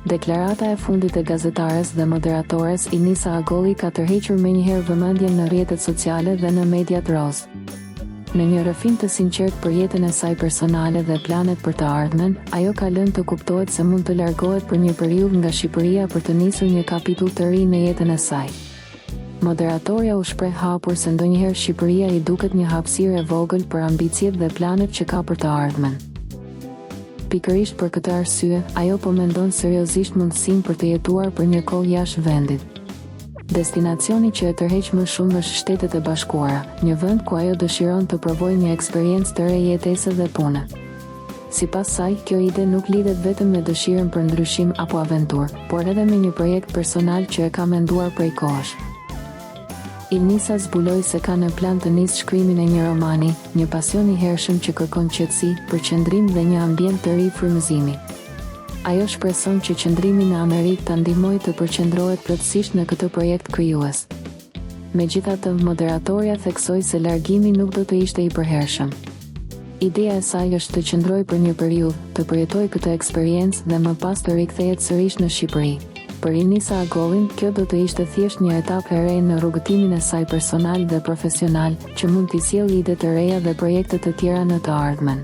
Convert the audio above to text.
Deklarata e fundit e gazetares dhe moderatores Ilnisa Agolli ka tërhequr menjëherë vëmendjen në rrjetet sociale dhe në mediat rozë. Në një rrëfim të sinqertë për jetën e saj personale dhe planet për të ardhmen, ajo ka lënë të kuptohet se mund të largohet për një periudhë nga Shqipëria për të nisur një kapitull të ri në jetën e saj. Moderatorja u shpreh hapur se ndonjëherë Shqipëria i duket një hapësirë e vogël për ambiciet dhe planet që ka për të ardhmen. Pikërisht për këtë arsye, ajo po mendon seriozisht mundësinë për të jetuar për një kohë jashtë vendit. Destinacioni që e tërheq më shumë është Shtetet e Bashkuara, një vend ku ajo dëshiron të provojë një eksperiencë të re jetese dhe pune. Sipas saj, kjo ide nuk lidhet vetëm me dëshirën për ndryshim apo aventurë, por edhe me një projekt personal që e ka menduar prej kohësh. Ilnisa zbuloi se ka në plan të nisë shkrimin e një romani, një pasion i hershëm që kërkon qetësi, përqendrim dhe një ambient të ri frymëzimi. Ajo shpreson që qëndrimi në Amerikë ta ndihmojë të përqendrohet plotësisht në këtë projekt krijues. Megjithatë, moderatorja theksoi se largimi nuk do të ishte i përhershëm. Ideja e saj është të qëndrojë për një periudhë, të përjetojë këtë eksperiencë dhe më pas të rikthehet sërish në Shqipëri. Për Ilnisa Agollin, kjo do të ishte thjesht një etapë e re në rrugëtimin e saj personal dhe profesional, që mund t'i sjellë ide të reja dhe projekte të tjera në të ardhmen.